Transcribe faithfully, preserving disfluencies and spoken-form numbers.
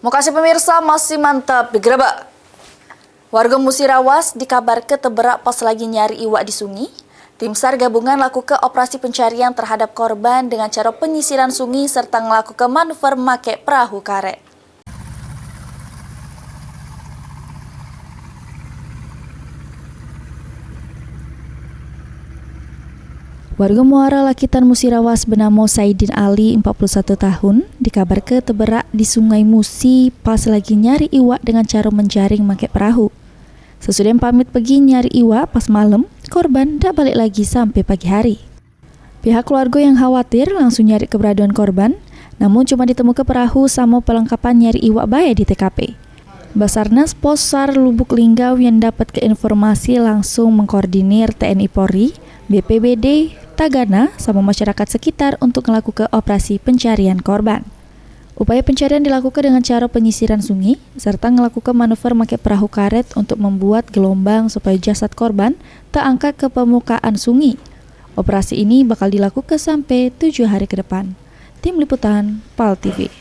Mokasih pemirsa, masih mantap digerebek. Warga Musirawas dikabarke teberak pas lagi nyari iwak di sungi. Tim SAR gabungan lakuke operasi pencarian terhadap korban dengan cara penyisiran sungi serta ngelakuke manuver make perahu karet. Warga Muara Lakitan Musirawas benamo Saidin Ali, empat puluh satu tahun, dikabarke teberak di Sungai Musi pas lagi nyari iwak dengan cara menjaring make perahu. Sesudah pamit pegi nyari iwak pas malem, korban dak balik lagi sampe pagi hari. Pihak keluarga yang khawatir langsung nyari keberadaan korban, namun cuma ditemuke perahu samo pelengkapan nyari iwak bae di T K P. Basarnas Pos SAR Lubuk Linggau yang dapatke informasi langsung mengkoordinir T N I Polri, B P B D, Tagana, sama masyarakat sekitar untuk ngelakuke operasi pencarian korban. Upaya pencarian dilakuke dengan cara penyisiran sungi serta ngelakuke manuver make perahu karet untuk membuat gelombang supaya jasad korban teangkat ke permukaan sungi. Operasi ini bakal dilakuke sampe tujuh hari ke depan. Tim Liputan, Pal T V.